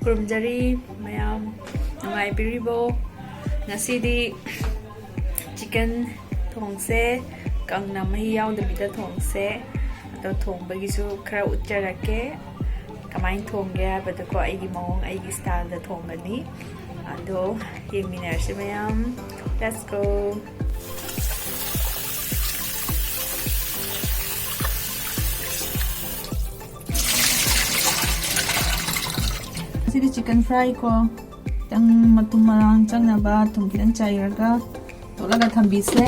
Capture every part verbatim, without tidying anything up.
ꯈꯨꯔꯨꯝꯖꯔꯤ ꯃꯌꯥꯝ, ꯅꯨꯡꯉꯥꯏꯕꯤꯔꯤꯕꯣ? ꯉꯁꯤꯗꯤ chicken ꯊꯣꯡꯁꯦ, ꯀꯪꯅ ꯃꯍꯤ ꯌꯥꯎꯗꯕꯤꯗ ꯊꯣꯡꯁꯦ꯫ ꯑꯗꯣ ꯊꯣꯡꯕꯒꯤꯁꯨ ꯈꯔ ꯎꯠꯆꯔꯛꯀꯦ꯫ ꯀꯃꯥꯏꯅ ꯊꯣꯡꯒꯦ ꯍꯥꯏꯕꯗꯀꯣ, ꯑꯩꯒꯤ ꯃꯑꯣꯡ, ꯑꯩꯒꯤ styleꯗ ꯊꯣꯡꯒꯅꯤ꯫ ꯑꯗꯣ ꯌꯦꯡꯃꯤꯟꯅꯔꯁꯤ ꯃꯌꯥꯝ꯫ Let's go! CD chicken fry ꯀꯣ, ꯈꯤꯇꯪ ꯃꯇꯨꯝ ꯃꯔꯥꯡ ꯆꯪꯅꯕ ꯊꯨꯝ ꯈꯤꯇꯪ ꯆꯥꯏꯔꯒ ꯇꯣꯠꯂꯒ ꯊꯝꯕꯤꯁꯦ꯫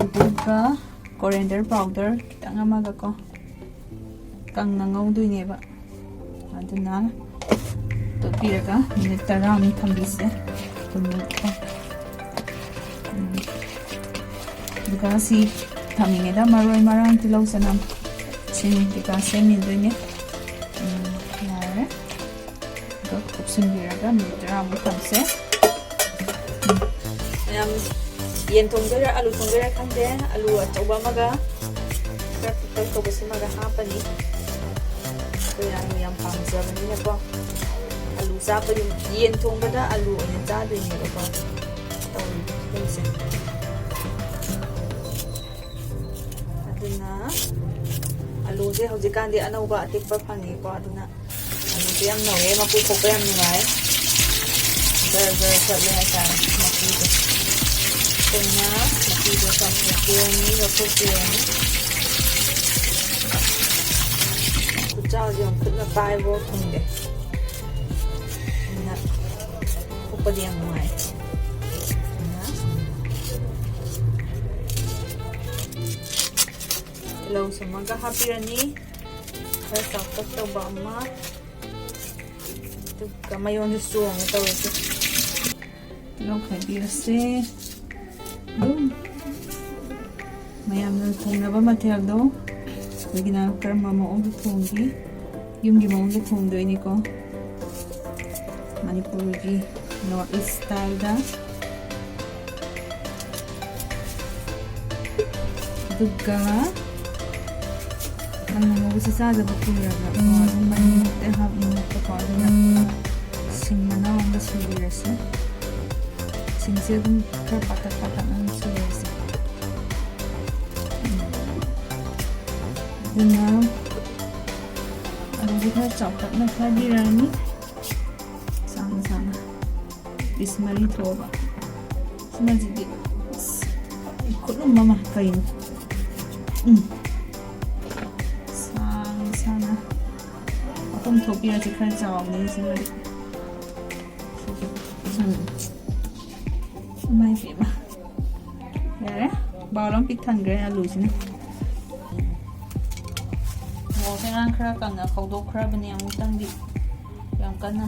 ꯑꯗꯨꯒ coriander powder ꯈꯤꯇꯪ ꯑꯃꯒ ꯀꯣ, ꯀꯪꯅ ꯉꯧꯗꯣꯏꯅꯦꯕ꯫ ꯑꯗꯨꯅ ꯇꯣꯠꯄꯤꯔꯒ minute ꯇꯔꯥꯃꯨꯛ ꯊꯝꯕꯤꯁꯦ꯫ ꯀꯨꯟꯃꯨꯛ ꯀꯣ꯫ ꯎꯝ꯫ ꯑꯗꯨꯒ ꯁꯤ ꯊꯝꯃꯤꯉꯩꯗ ꯃꯔꯣꯏ ꯃꯔꯥꯡ, ꯇꯤꯜꯍꯧ ꯆꯅꯝ, ꯁꯤꯡ ꯀꯩꯀꯥ ꯁꯦꯝꯃꯤꯗꯣꯏꯅꯦ꯫ ꯎꯝ, ꯌꯥꯔꯦ꯫ ꯑꯗꯨꯒ ꯀꯨꯞꯁꯤꯟꯕꯤꯔꯒ minute ꯇꯔꯥꯃꯨꯛ ꯊꯝꯁꯦ꯫ ꯎꯝ꯫ ꯃꯌꯥꯝ, ꯌꯦꯟ ꯊꯣꯡꯗꯣꯏꯔꯥ ꯑꯂꯨ ꯊꯣꯡꯗꯣꯏꯔꯥ ꯈꯪꯗꯦ꯫ ꯑꯂꯨ ꯑꯆꯧꯕ ꯑꯃꯒ ꯈꯔ ꯄꯤꯛꯇꯛ ꯇꯧꯕꯁꯤꯃꯒ ꯍꯥꯞꯄꯅꯤ꯫ ꯑꯩꯈꯣꯏ ꯑꯂꯨ ꯌꯥꯝ ꯄꯥꯝꯖꯕꯅꯤꯅꯀꯣ꯫ ꯑꯂꯨ ꯆꯥꯕ ꯌꯨꯝ-, ꯌꯦꯟ ꯊꯣꯡꯕꯗ ꯑꯂꯨ ꯑꯣꯏꯅ ꯆꯥꯗꯣꯏꯅꯦꯕꯀꯣ꯫ ꯇꯧꯔꯤꯕ ꯐꯤꯕꯝꯁꯦ꯫ ꯑꯗꯨꯅ ꯑꯂꯨꯁꯦ ꯍꯧꯖꯤꯛꯀꯥꯟꯗꯤ ꯑꯅꯧꯕ ꯑꯇꯦꯛꯄ ꯐꯪꯉꯦꯀꯣ, ꯑꯗꯨꯅ ꯑꯂꯨꯁꯦ ꯌꯥꯝ ꯅꯧꯋꯦ, ꯃꯀꯨ ꯈꯣꯛꯄ ꯌꯥꯝ ꯅꯨꯡꯉꯥꯏ꯫ ꯖꯔ ꯖꯔ ꯆꯠꯂꯦ ꯍꯥꯏꯇꯥꯔꯦ ꯃꯀꯨꯁꯦ꯫ ꯑꯩꯈꯣꯏꯅ ꯃꯀꯨꯁꯦ ꯆꯥꯝꯊꯣꯛꯄꯤꯔꯅꯤ, ꯂꯧꯊꯣꯛꯄꯤꯔꯅꯤ꯫ ꯈꯨꯠꯆꯥꯎꯁꯦ ꯌꯥꯝ ꯈꯨꯠꯅ ꯄꯥꯏꯕ ꯐꯪꯗꯦ꯫ ꯑꯗꯨꯅ ꯈꯣꯛꯄꯗꯤ ꯌꯥꯝ ꯅꯨꯡꯉꯥꯏ꯫ ꯑꯗꯨꯅ ꯇꯤꯜꯍꯧ ꯁꯨꯝꯃꯒ ꯍꯥꯞꯄꯤꯔꯅꯤ꯫ ꯈꯔ ꯆꯥꯎꯇꯛ ꯇꯧꯕ ꯑꯃ꯫ ꯑꯗꯨꯒ ꯃꯌꯣꯟꯁꯨ ꯆꯣꯡꯉꯦ ꯇꯧꯔꯤꯁꯦ꯫ ꯇꯤꯜꯍꯧ ꯈꯥꯏꯕꯤꯔꯁꯦ꯫ ꯑꯗꯨꯝ ꯃꯌꯥꯝꯅ ꯊꯣꯡꯅꯕ ꯃꯊꯦꯜꯗꯣ ꯑꯩꯈꯣꯏꯒꯤꯅ ꯀꯔꯝꯕ ꯃꯑꯣꯡꯗ ꯊꯣꯡꯒꯦ? ꯌꯨꯝꯒꯤ ꯃꯑꯣꯡꯗ ꯊꯣꯡꯗꯣꯏꯅꯤꯀꯣ, ꯃꯅꯤꯄꯨꯔꯒꯤ North East styleꯗ꯫ ꯑꯗꯨꯒ ꯀꯪꯅ ꯉꯧꯕꯁꯦ ꯆꯥꯗꯕ ꯀꯨꯏꯔꯕ, ꯀꯣ, ꯑꯗꯨꯝ ꯃꯍꯤ ꯈꯤꯇꯪ ꯍꯥꯞꯅꯤꯡꯉꯛꯄꯀꯣ, ꯑꯗꯨꯅ ꯁꯤꯡ ꯃꯅꯥ ꯑꯃꯒ ꯁꯨꯕꯤꯔꯁꯤ꯫ ꯁꯤꯡꯁꯦ ꯑꯗꯨꯝ ꯈꯔ ꯄꯥꯇꯛ ꯄꯥꯇꯛꯅ ꯑꯗꯨꯝ ꯁꯨꯔꯁꯤ꯫ ꯑꯗꯨꯅ ꯑꯂꯨꯁꯦ ꯈꯔ ꯆꯥꯎꯇꯛꯅ ꯈꯥꯏꯕꯤꯔꯅꯤ꯫ ꯁꯥꯡꯅ ꯁꯥꯡꯅ ꯄꯤꯁ ꯃꯔꯤ ꯊꯣꯛꯑꯕ꯫ ꯁꯤꯃꯁꯤꯗꯤ ꯑꯁ, ꯈꯨꯠꯂꯨꯝ ꯑꯃ ꯀꯩꯅꯣ꯫ ꯎꯝ꯫ ꯁꯥꯡꯅ ꯁꯥꯡꯅ ꯃꯈꯨꯝ ꯊꯣꯛꯄꯤꯔꯁꯤ꯫ ꯈꯔ ꯆꯥꯎꯕꯅꯤ ꯁꯤꯃꯗꯤ꯫ ꯎꯝ꯫ ꯏꯃꯥꯏ ꯄꯦꯝꯃ꯫ ꯌꯥꯔꯦ꯫ ꯕꯥꯎꯜ ꯑꯃ ꯄꯤꯛ ꯊꯟꯈ꯭ꯔꯦ ꯑꯂꯨꯁꯤꯅ꯫ ꯃꯣꯔꯣꯛꯁꯦ ꯉꯔꯥꯡ ꯈꯔ ꯀꯪꯅ ꯈꯧꯗꯣꯛꯈ꯭ꯔꯕꯅꯦ꯫ ꯑꯃꯨꯛꯇꯪꯗꯤ ꯌꯥꯝ ꯀꯟꯅ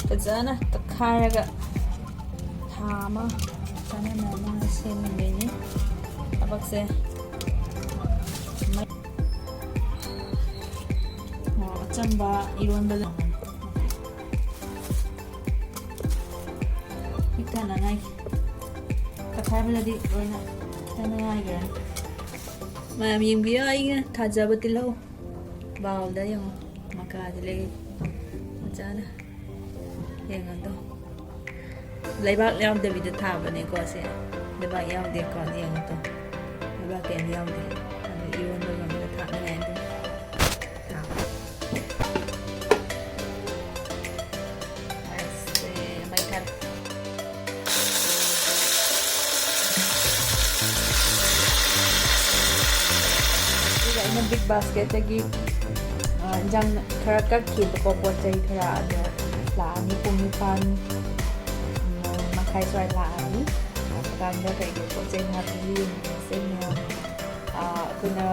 ꯐꯖꯅ ꯇꯛꯈꯥꯏꯔꯒ ꯊꯥ ꯑꯃ ꯆꯥꯅꯅꯕ ꯁꯦꯝꯃꯤꯕꯩꯅꯤ꯫ ꯊꯕꯛꯁꯦ ꯃꯩ-, ꯃꯣꯔꯣꯛ ꯑꯆꯝꯕ ꯏꯔꯣꯟꯕ ꯂꯩ꯫ ꯄꯤꯛ ꯊꯟꯅꯉꯥꯏ꯫ ꯇꯛꯈꯥꯏꯕꯗꯗꯤ ꯂꯣꯏꯅ ꯊꯟꯅꯉꯥꯏꯈ꯭ꯔꯅꯤ꯫ ꯃꯌꯥꯝ ꯌꯦꯡꯕꯤꯌꯣ ꯑꯩꯅ ꯊꯥꯖꯕ ꯇꯤꯜꯍꯧ꯫ ꯕꯥꯎꯜꯗ ꯌꯦꯡꯉꯣ꯫ ꯃꯀꯥꯗꯤ ꯂꯩ꯫ ꯃꯆꯥꯅ꯫ ꯌꯦꯡꯉꯣ ꯑꯗꯣ꯫ ꯂꯩꯕꯥꯛ ꯌꯥꯎꯗꯕꯤꯗ ꯊꯥꯕꯅꯦꯀꯣ ꯁꯦ꯫ ꯂꯩꯕꯥꯛ ꯌꯥꯎꯗꯦꯀꯣ꯫ ꯌꯦꯡꯉꯣ ꯇꯣ꯫ ꯂꯩꯕꯥꯛ ꯀꯩꯝ ꯌꯥꯎꯗꯦ꯫ ꯑꯗꯣ ꯏꯔꯣꯟꯕꯒꯨꯝꯕꯗ ꯊꯥꯛꯅꯤꯡꯉꯥꯏ ꯑꯗꯨꯝ ꯊꯥꯕ꯫ ꯑꯁꯦ, ꯃꯩ ꯊꯥ-, ꯑꯗꯨꯒ ꯑꯩꯅ ꯕꯤꯛ ꯕꯥꯁꯀꯦꯠꯇꯒꯤ, ꯑ, ꯏꯟꯖꯥꯡ ꯈꯔ ꯀꯛꯈꯤꯕꯀꯣ, ꯄꯣꯠ ꯆꯩ ꯈꯔ, ꯑꯗꯣ ꯂꯥꯛꯑꯅꯤ ꯄꯨꯡ ꯅꯤꯄꯥꯟ, ꯎꯝ, ꯃꯈꯥꯏ ꯁ꯭ꯋꯥꯏ ꯂꯥꯛꯑꯅꯤ꯫ ꯑꯗꯨꯀꯥꯟꯗ ꯀꯩꯀꯩ ꯄꯣꯠ ꯆꯩ ꯍꯥꯞꯄꯤ ꯌꯦꯡꯃꯤꯟꯅꯁꯦ ꯃꯌꯥꯝ꯫ ꯑ, ꯑꯩꯈꯣꯏꯅ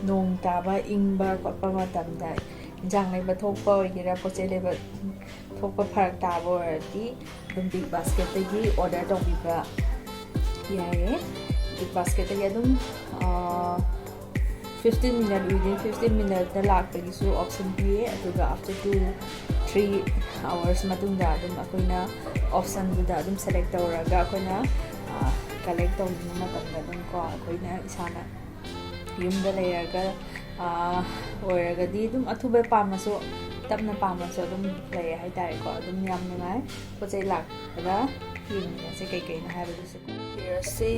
ꯅꯣꯡ ꯇꯥꯕ, ꯏꯪꯕ ꯈꯣꯠꯄ ꯃꯇꯝꯗ ꯏꯟꯖꯥꯡ ꯂꯩꯕ ꯊꯣꯛꯄ ꯑꯣꯏꯒꯦꯔꯥ, ꯄꯣꯠ ꯆꯩ ꯂꯩꯕ ꯊꯣꯛꯄ ꯐꯔꯛ ꯇꯥꯕ ꯑꯣꯏꯔꯗꯤ ꯑꯗꯨꯝ ꯕꯤꯛ ꯕꯥꯁꯀꯦꯠꯇꯒꯤ ꯑꯣꯔꯗꯔ ꯇꯧꯕꯤꯕ ꯌꯥꯏꯌꯦ꯫ ꯕꯤꯛ ꯕꯥꯁꯀꯦꯠꯇꯒꯤ ꯑꯗꯨꯝ, ꯑ, fifteen minute, within fifteen minute ꯇ ꯂꯥꯛꯄꯒꯤꯁꯨ ꯑꯣꯞꯁꯟ ꯄꯤꯌꯦ꯫ ꯑꯗꯨꯒ after two, three hours ꯃꯇꯨꯡꯗ ꯑꯗꯨꯝ ꯑꯩꯈꯣꯏꯅ ꯑꯣꯞꯁꯟꯗꯨꯗ ꯑꯗꯨꯝ ꯁꯦꯂꯦꯛ ꯇꯧꯔꯒ ꯑꯩꯈꯣꯏꯅ, ꯑ, ꯀꯂꯦꯛ ꯇꯧꯅꯤꯡꯕ ꯃꯇꯝꯗ ꯑꯗꯨꯝ ꯀꯣ, ꯑꯩꯈꯣꯏꯅ ꯏꯁꯥꯅ ꯌꯨꯝꯗ ꯂꯩꯔꯒ, ꯑ, ꯑꯣꯏꯔꯒꯗꯤ ꯑꯗꯨꯝ ꯑꯊꯨꯕ ꯄꯥꯝꯃꯁꯨ ꯇꯞꯅ ꯄꯥꯝꯃꯁꯨ ꯑꯗꯨꯝ ꯂꯩ ꯍꯥꯏꯇꯥꯔꯦꯀꯣ꯫ ꯑꯗꯨꯝ ꯌꯥꯝ ꯅꯨꯡꯉꯥꯏ꯫ ꯄꯣꯠ ꯆꯩ ꯂꯥꯛꯄꯗ ꯌꯦꯡꯃꯤꯟꯅꯁꯦ ꯀꯩ ꯀꯩꯅꯣ ꯍꯥꯏꯕꯗꯨꯁꯨ꯫ ꯄꯤꯔꯁꯤ꯫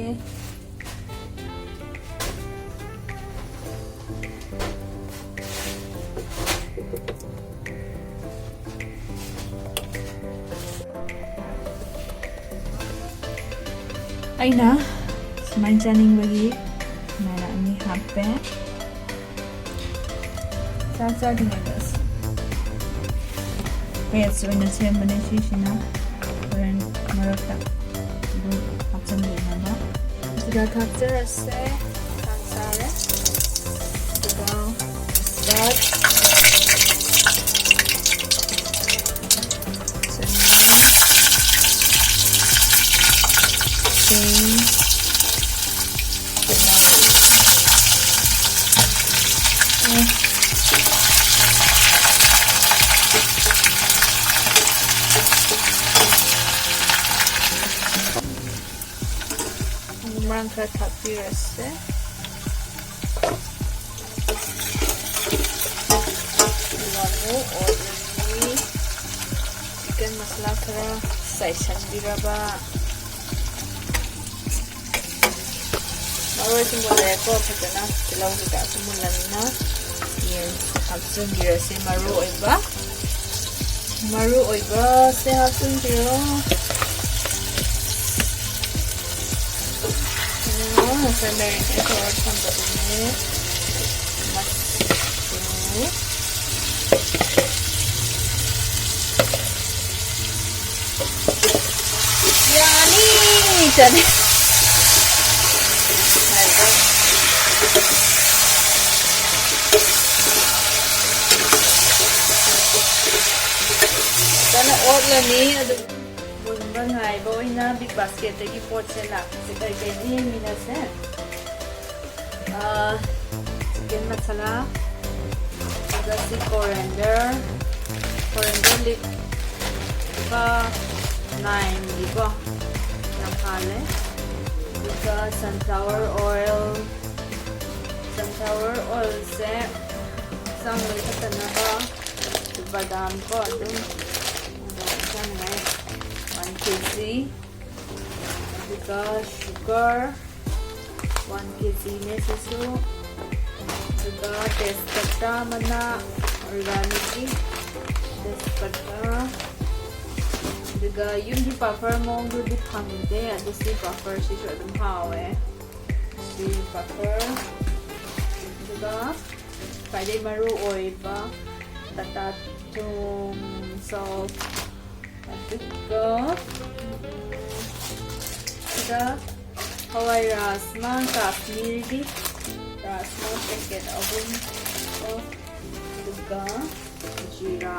ꯑꯩꯅ ꯁꯨꯃꯥꯏꯅ ꯆꯥꯅꯤꯡꯕꯒꯤ ꯁꯨꯃꯥꯏꯅ ꯑꯅꯤ ꯍꯥꯞꯄꯦ꯫ ꯆꯥꯛ ꯆꯥꯗ꯭ꯔꯤꯉꯩꯗ ꯑꯁ ꯄꯦꯁ ꯑꯣꯏꯅ ꯁꯦꯝꯕꯅꯦ ꯁꯤꯁꯤꯅ꯫ ꯍꯣꯔꯦꯟ ꯃꯔꯛꯇ ꯑꯗꯨ ꯍꯥꯞꯆꯤꯟꯕꯤꯅꯕ꯫ ꯖꯤꯔꯥ ꯊꯥꯛꯆꯔꯁꯦ꯫ ꯊꯥꯛ ꯆꯥꯔꯦ꯫ ꯑꯗꯨꯒ ꯃꯁꯇꯥꯔꯗ, ꯆꯅꯤ, ꯆꯦꯡ, ꯃꯔꯥꯡ ꯈꯔ ꯊꯥꯛꯄꯤꯔꯁꯦ꯫ ꯑꯗꯨꯒ ꯑꯃꯨꯛ ꯑꯣꯠꯂꯅꯤ꯫ ꯆꯤꯛꯀꯟ ꯃꯁꯂꯥ ꯈꯔ ꯆꯥꯏꯁꯤꯟꯕꯤꯔꯕ꯫ ꯃꯔꯣꯏꯁꯨ ꯃꯨꯜꯂꯦꯀꯣ ꯐꯖꯅ꯫ ꯇꯤꯜꯍꯧ ꯀꯩꯀꯥꯁꯨ ꯃꯨꯜꯂꯃꯤꯅ ꯌꯦꯟ ꯍꯥꯞꯆꯤꯟꯕꯤꯔꯁꯤ꯫ ꯃꯔꯨ ꯑꯣꯏꯕ, ꯃꯔꯨ ꯑꯣꯏꯕꯁꯦ ꯍꯥꯞꯆꯤꯟꯕꯤꯔꯣ꯫ ꯑꯗꯨꯒ ꯉꯁꯥꯏ marinate ꯇꯧꯔ ꯊꯝꯕꯗꯨꯅꯦ꯫ ꯃꯆꯨ꯫ ꯌꯥꯅꯤ, ꯆꯅꯤ꯫ ꯐꯖꯅ ꯑꯣꯠꯂꯅꯤ꯫ ꯑꯗꯨ ꯃꯨꯟꯕ ꯉꯥꯏꯕ ꯑꯣꯏꯅ Big Basketꯇꯒꯤ ꯄꯣꯠꯁꯦ ꯂꯥꯛꯄꯁꯦ ꯀꯩ ꯀꯩꯅꯣ ꯌꯦꯡꯃꯤꯟꯅꯁꯦ꯫ ꯑꯥ, chicken masala, ꯑꯗꯨꯒ ꯁꯤ coriander, coriander leaf ꯂꯨꯄꯥ nineꯒꯤꯀꯣ, ꯌꯥꯝ ꯍꯥꯜꯂꯦ꯫ ꯑꯗꯨꯒ sunflower oil, sunflower oilꯁꯦ ꯍꯛꯆꯥꯡ ꯅꯣꯏꯈꯠꯇꯅꯕ ꯕꯗꯥꯝ ꯀꯣ ꯑꯗꯨꯝ, ꯑꯗꯣ ꯆꯥꯅꯤꯡꯉꯥꯏ ꯋꯥꯟ ꯀꯦ ꯖꯤ, ꯑꯗꯨꯒ ꯁꯨꯒꯔ ꯋꯥꯟ ꯀꯦ ꯖꯤꯅꯦ ꯁꯤꯁꯨ, ꯑꯗꯨꯒ ꯇꯦꯖꯄꯇꯥ ꯃꯅꯥ, ꯑꯣꯔꯒꯥꯅꯤꯛꯀꯤ ꯇꯦꯖꯄꯇꯥ, ꯑꯗꯨꯒ ꯌꯨꯝꯒꯤ ꯄꯥꯐꯔ ꯃꯑꯣꯡꯗꯨꯗꯤ ꯐꯪꯗꯦ, ꯑꯗꯨ ꯁꯤ ꯄꯥꯐꯔꯁꯤꯁꯨ ꯑꯗꯨꯝ ꯍꯥꯎꯋꯦ꯫ ꯁꯤ ꯄꯥꯐꯔ, ꯑꯗꯨꯒ ꯈ꯭ꯋꯥꯏꯗꯩ ꯃꯔꯨ ꯑꯣꯏꯕ ꯇꯥꯇꯥ ꯊꯨꯝ, ꯁꯣꯜꯠ, ꯑꯗꯨꯒ, ꯑꯗꯨꯒ ꯍꯋꯥꯏ ꯔꯥꯖꯃꯥ ꯀꯥꯁꯃꯤꯔꯒꯤ ꯔꯥꯖꯃꯥ ꯄꯦꯀꯦꯠ ꯑꯍꯨꯝ ꯀꯣ, ꯑꯗꯨꯒ ꯖꯤꯔꯥ,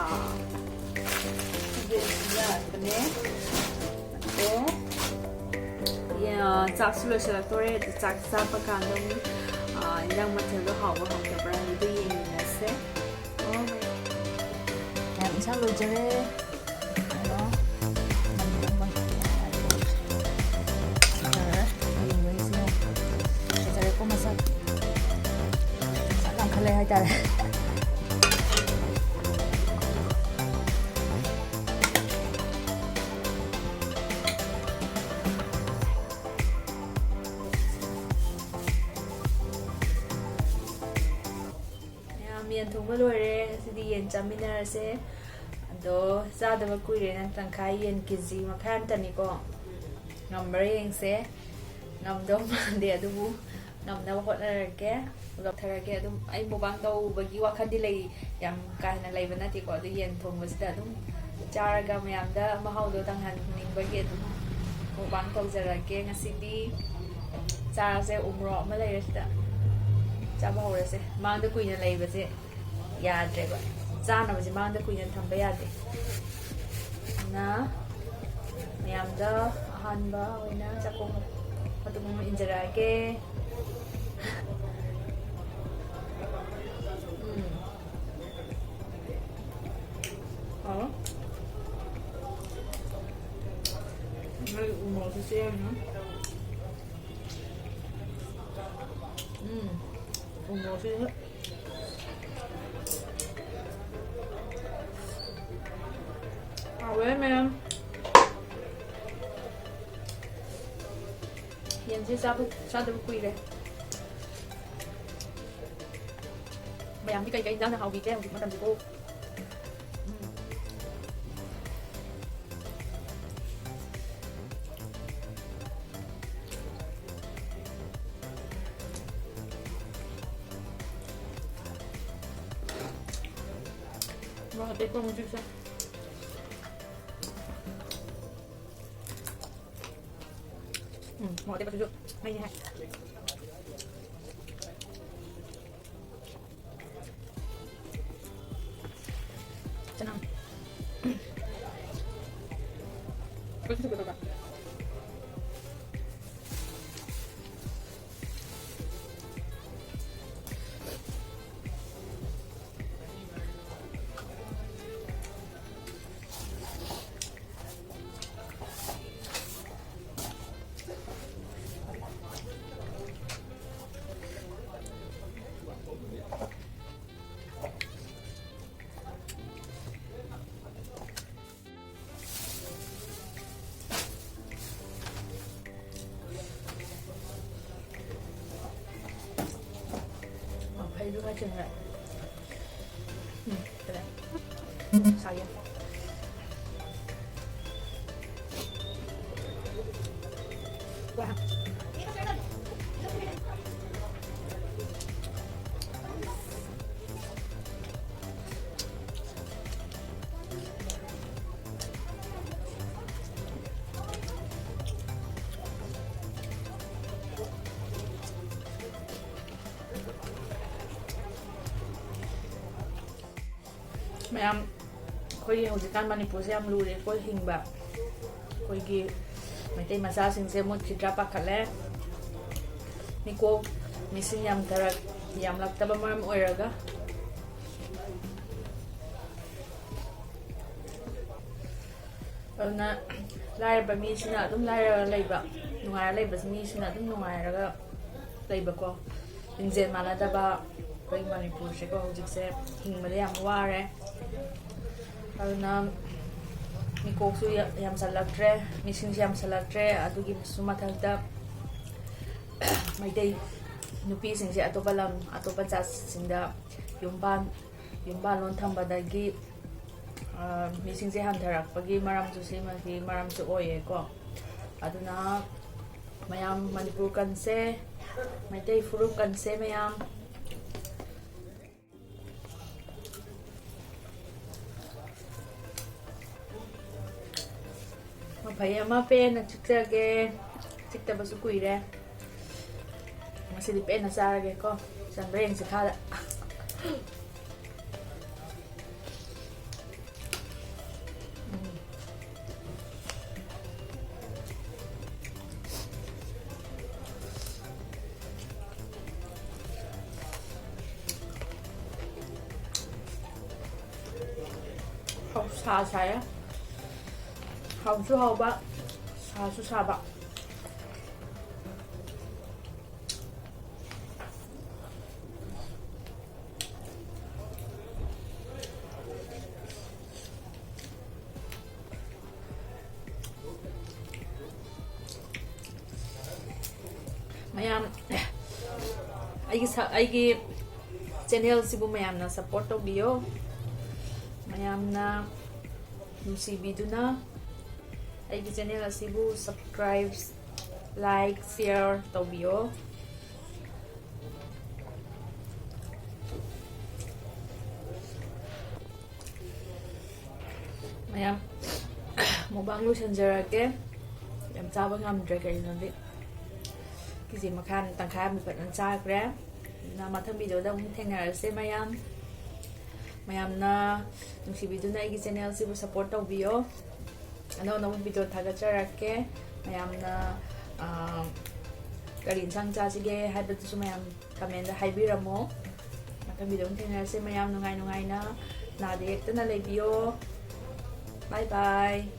ꯁꯤꯒꯤ ꯌꯥꯠꯄꯅꯦ꯫ ꯑꯗꯣ, ꯌꯥ, ꯆꯥꯛꯁꯨ ꯂꯣꯏꯁꯤꯜꯂꯛꯇꯣꯔꯦ꯫ ꯑꯗꯨ ꯆꯥꯛ ꯆꯥꯕ ꯀꯥꯟꯗ ꯑꯃꯨꯛ, ꯑ, ꯏꯟꯖꯥꯡ ꯃꯊꯦꯜꯗꯣ ꯍꯥꯎꯕ ꯍꯥꯎꯇꯕ꯭ꯔꯥ ꯍꯥꯏꯕꯗꯨ ꯌꯦꯡꯃꯤꯟꯅꯁꯦ꯫ ꯑꯣ, ꯃꯌꯥꯝ ꯏꯟꯁꯥꯡ ꯂꯣꯏꯖꯔꯦ꯫ ꯀꯩꯅꯣ, ꯐꯖꯔꯦ꯫ ꯌꯦꯡꯕꯒꯤꯁꯨ ꯐꯖꯔꯦꯀꯣ ꯃꯁꯛ꯫ ꯃꯁꯛ ꯌꯥꯝ ꯈꯜꯂꯦ ꯍꯥꯏꯇꯥꯔꯦ꯫ ꯃꯌꯥꯝ ꯌꯦꯟ ꯊꯣꯡꯕ ꯂꯣꯏꯔꯦ꯫ ꯉꯁꯤꯗꯤ ꯌꯦꯟ ꯆꯥꯃꯤꯟꯅꯔꯁꯦ꯫ ꯑꯗꯣ ꯆꯥꯗꯕ ꯀꯨꯏꯔꯦ꯫ ꯅꯪ ꯇꯪꯈꯥꯏ ꯌꯦꯟ ꯀꯦ ꯖꯤ ꯃꯈꯥꯏ ꯑꯃꯇꯅꯤꯀꯣ꯫ ꯉꯝꯕ꯭ꯔꯥ ꯌꯦꯡꯁꯦ꯫ ꯉꯝꯗꯧ ꯃꯥꯟꯗꯦ, ꯑꯗꯨꯕꯨ ꯉꯝꯅꯕ ꯍꯣꯠꯅꯔꯒꯦ꯫ ꯂꯧꯊꯔꯒꯦ꯫ ꯑꯗꯨꯝ ꯑꯩ ꯃꯨꯛꯕꯥꯡ ꯇꯧꯕꯒꯤ ꯋꯥꯈꯜꯗꯤ ꯂꯩ, ꯌꯥꯝ ꯀꯥ ꯍꯦꯟꯅ ꯂꯩꯕ ꯅꯠꯇꯦꯀꯣ꯫ ꯑꯗꯨ ꯌꯦꯟ ꯊꯣꯡꯕꯁꯤꯗ ꯑꯗꯨꯝ ꯆꯥꯔꯒ ꯃꯌꯥꯝꯗ ꯃꯍꯥꯎꯗꯣ ꯇꯪꯍꯟꯅꯤꯡꯕꯒꯤ ꯑꯗꯨꯝ ꯃꯨꯛꯕꯥꯡ ꯇꯧꯖꯔꯒꯦ ꯉꯁꯤꯗꯤ꯫ ꯆꯥꯔꯁꯦ꯫ ꯎꯃꯣꯔꯣꯛ ꯑꯃ ꯂꯩꯔꯦ ꯁꯤꯗ꯫ ꯆꯥꯕ ꯍꯧꯔꯁꯦ꯫ ꯃꯥꯡꯗ ꯀꯨꯏꯅ ꯂꯩꯕꯁꯦ ꯌꯥꯗ꯭ꯔꯦꯕ꯫ ꯆꯥꯅꯕꯁꯦ ꯃꯥꯡꯗ ꯀꯨꯏꯅ ꯊꯝꯕ ꯌꯥꯗꯦ꯫ ꯑꯗꯨꯅ ꯃꯌꯥꯝꯗ ꯑꯍꯥꯟꯕ ꯑꯣꯏꯅ ꯆꯥꯛꯈꯣꯝ ꯃꯇꯨꯝ ꯑꯃ ꯏꯟꯖꯔꯛꯑꯒꯦ꯫ ꯎꯝ꯫ ꯍꯥꯎ꯫ ꯃꯥꯒꯤ ꯎ ꯃꯣꯔꯣꯛꯁꯦ ꯆꯦꯠꯂꯤꯅ꯫ ꯎꯝ꯫ ꯎ ꯃꯣꯔꯣꯛꯁꯦ ꯍꯦꯛ ꯍꯥꯎꯋꯦ ꯃꯌꯥꯝ꯫ ꯌꯦꯟꯁꯦ ꯆꯥꯕ, ꯆꯥꯗꯕ ꯀꯨꯏꯔꯦ꯫ ꯃꯌꯥꯝꯗꯤ ꯀꯩ ꯀꯩ ꯏꯟꯖꯥꯡꯅ ꯍꯥꯎꯕꯤꯒꯦ ꯍꯧꯖꯤꯛ ꯃꯇꯝꯁꯤꯕꯨ? ꯎꯝ꯫ ꯃꯣꯔꯣꯛ ꯑꯇꯦꯛꯄ ꯑꯃꯨꯛ ꯆꯨꯁꯦ꯫ ꯎꯝ, ꯃꯣꯔꯣꯛ ꯑꯇꯦꯛꯄꯁꯤꯁꯨ ꯃꯩꯅꯦ ꯍꯥꯏ꯫ ꯆꯅꯝ꯫ ꯀꯩꯁꯨ ꯀꯩꯗꯧꯕ? ꯐꯩꯗꯨ ꯈꯔ ꯆꯦꯟꯈ꯭ꯔꯦ꯫ ꯎꯝ, ꯐꯔꯦ꯫ ꯁꯥꯒꯦ꯫ ꯋꯥ꯫ ꯃꯌꯥꯝ, ꯑꯩꯈꯣꯏꯒꯤ ꯍꯧꯖꯤꯛꯀꯥꯟ ꯃꯅꯤꯄꯨꯔꯁꯦ ꯌꯥꯝ ꯂꯨꯔꯦꯀꯣ ꯍꯤꯡꯕ꯫ ꯑꯩꯈꯣꯏꯒꯤ ꯃꯩꯇꯩ ꯃꯆꯥꯁꯤꯡꯁꯦ ꯃꯨꯠꯈꯤꯗ꯭ꯔꯥ ꯄꯥꯈꯠꯂꯦ꯫ ꯃꯤꯀꯣꯛ ꯃꯤꯁꯤꯡ ꯌꯥꯝꯊꯔꯛ-, ꯌꯥꯝꯂꯛꯇꯕ ꯃꯔꯝ ꯑꯣꯏꯔꯒ꯫ ꯑꯗꯨꯅ ꯂꯥꯏꯔꯕ ꯃꯤꯁꯤꯅ ꯑꯗꯨꯝ ꯂꯥꯏꯔꯒ ꯂꯩꯕ, ꯅꯨꯡꯉꯥꯏꯔ ꯂꯩꯕ ꯃꯤꯁꯤꯅ ꯑꯗꯨꯝ ꯅꯨꯡꯉꯥꯏꯔꯒ ꯂꯩꯕꯀꯣ꯫ ꯂꯤꯡꯖꯦꯜ ꯃꯥꯟꯅꯗꯕ ꯑꯩꯈꯣꯏ ꯃꯅꯤꯄꯨꯔꯁꯦꯀꯣ, ꯍꯧꯖꯤꯛꯁꯦ ꯍꯤꯡꯕꯗ ꯌꯥꯝ ꯋꯥꯔꯦ꯫ ꯑꯗꯨꯅ ꯃꯤꯀꯣꯛꯁꯨ ꯌꯥꯝ-, ꯌꯥꯝꯁꯜꯂꯛꯇ꯭ꯔꯦ, ꯃꯤꯁꯤꯡꯁꯨ ꯌꯥꯝꯁꯜꯂꯛꯇ꯭ꯔꯦ꯫ ꯑꯗꯨꯒꯤꯁꯨ ꯃꯊꯛꯇ ꯃꯩꯇꯩ ꯅꯨꯄꯤꯁꯤꯡꯁꯦ ꯑꯇꯣꯞꯄ ꯂꯝ, ꯑꯇꯣꯞꯄ ꯖꯥꯠꯁꯤꯡꯗ ꯌꯨꯝꯕꯥꯟ, ꯌꯨꯝꯕꯥꯟꯂꯣꯟ ꯊꯝꯕꯗꯒꯤ, ꯑ, ꯃꯤꯁꯤꯡꯁꯦ ꯍꯟꯊꯔꯛꯄꯒꯤ ꯃꯔꯝꯁꯨ, ꯁꯤꯃꯒꯤ ꯃꯔꯝꯁꯨ ꯑꯣꯏꯌꯦꯀꯣ꯫ ꯑꯗꯨꯅ ꯃꯌꯥꯝ ꯃꯅꯤꯄꯨꯔ ꯀꯟꯁꯦ, ꯃꯩꯇꯩ ꯐꯨꯔꯨꯞ ꯀꯟꯁꯦ ꯃꯌꯥꯝ꯫ ꯃꯐꯩ ꯑꯃ ꯄꯦꯟꯅ ꯆꯤꯛꯆꯒꯦ꯫ ꯆꯤꯛꯇꯕꯁꯨ ꯀꯨꯏꯔꯦ꯫ ꯉꯁꯤꯗꯤ ꯄꯦꯟꯅ ꯆꯥꯔꯒꯦꯀꯣ꯫ ꯆꯟꯕ꯭ꯔꯥ ꯌꯦꯡꯁꯤ ꯈꯥꯗ꯫ ꯎꯝ꯫ ꯍꯥꯎ, ꯁꯥ ꯁꯥꯏꯌꯦ꯫ ꯍꯥꯎꯁꯨ ꯍꯥꯎꯕ, ꯁꯥꯁꯨ ꯁꯥꯕ꯫ ꯃꯌꯥꯝ, ꯑꯩꯒꯤ ꯁ-, ꯑꯩꯒꯤ ꯆꯦꯅꯦꯜꯁꯤꯕꯨ ꯃꯌꯥꯝꯅ ꯁꯞꯄꯣꯔꯠ ꯇꯧꯕꯤꯌꯣ꯫ ꯃꯌꯥꯝꯅ ꯅꯨꯡꯁꯤꯕꯤꯗꯨꯅ ꯑꯩꯒꯤ ꯆꯦꯅꯦꯜ ꯑꯁꯤꯕꯨ ꯁꯕꯁꯀ꯭ꯔꯥꯏꯕ, ꯂꯥꯏꯛ, ꯁꯤꯌꯔ ꯇꯧꯕꯤꯌꯣ꯫ ꯃꯌꯥꯝ, ꯃꯨꯛꯕꯥꯡ ꯂꯣꯏꯁꯤꯟꯖꯔꯒꯦ꯫ ꯌꯥꯝ ꯆꯥꯕ ꯉꯝꯗ꯭ꯔꯦ, ꯀꯩꯒꯤꯅꯣꯗꯤ ꯀꯦ ꯖꯤ ꯃꯈꯥꯏ ꯑꯃ, ꯇꯪꯈꯥꯏ ꯑꯃ ꯐꯖꯅ ꯆꯥꯈ꯭ꯔꯦ꯫ ꯑꯗꯨꯅ ꯃꯊꯪ ꯚꯤꯗꯤꯑꯣꯗ ꯑꯃꯨꯛ ꯊꯦꯡꯅꯔꯁꯦ ꯃꯌꯥꯝ꯫ ꯃꯌꯥꯝꯅ ꯅꯨꯡꯁꯤꯕꯤꯗꯨꯅ ꯑꯩꯒꯤ ꯆꯦꯅꯦꯜꯁꯤꯕꯨ ꯁꯞꯄꯣꯔꯠ ꯇꯧꯕꯤꯌꯣ꯫ ꯑꯅꯧ ꯑꯅꯧꯕ ꯚꯤꯗꯤꯑꯣ ꯊꯥꯒꯠꯆꯔꯛꯀꯦ꯫ ꯃꯌꯥꯝꯅ, ꯑ, ꯀꯔꯤ ꯏꯟꯁꯥꯡ ꯆꯥꯁꯤꯒꯦ ꯍꯥꯏꯕꯗꯨꯁꯨ ꯃꯌꯥꯝ ꯀꯃꯦꯟꯗ ꯍꯥꯏꯕꯤꯔꯝꯃꯣ꯫ ꯃꯊꯪ ꯚꯤꯗꯤꯑꯣ ꯑꯃꯨꯛ ꯊꯦꯡꯅꯔꯁꯦ ꯃꯌꯥꯝ꯫ ꯅꯨꯡꯉꯥꯏ ꯅꯨꯡꯉꯥꯏꯅ, ꯅꯥꯗ ꯌꯦꯛꯇꯅ ꯂꯩꯕꯤꯌꯣ꯫ ꯕꯥꯏ ꯕꯥꯏ꯫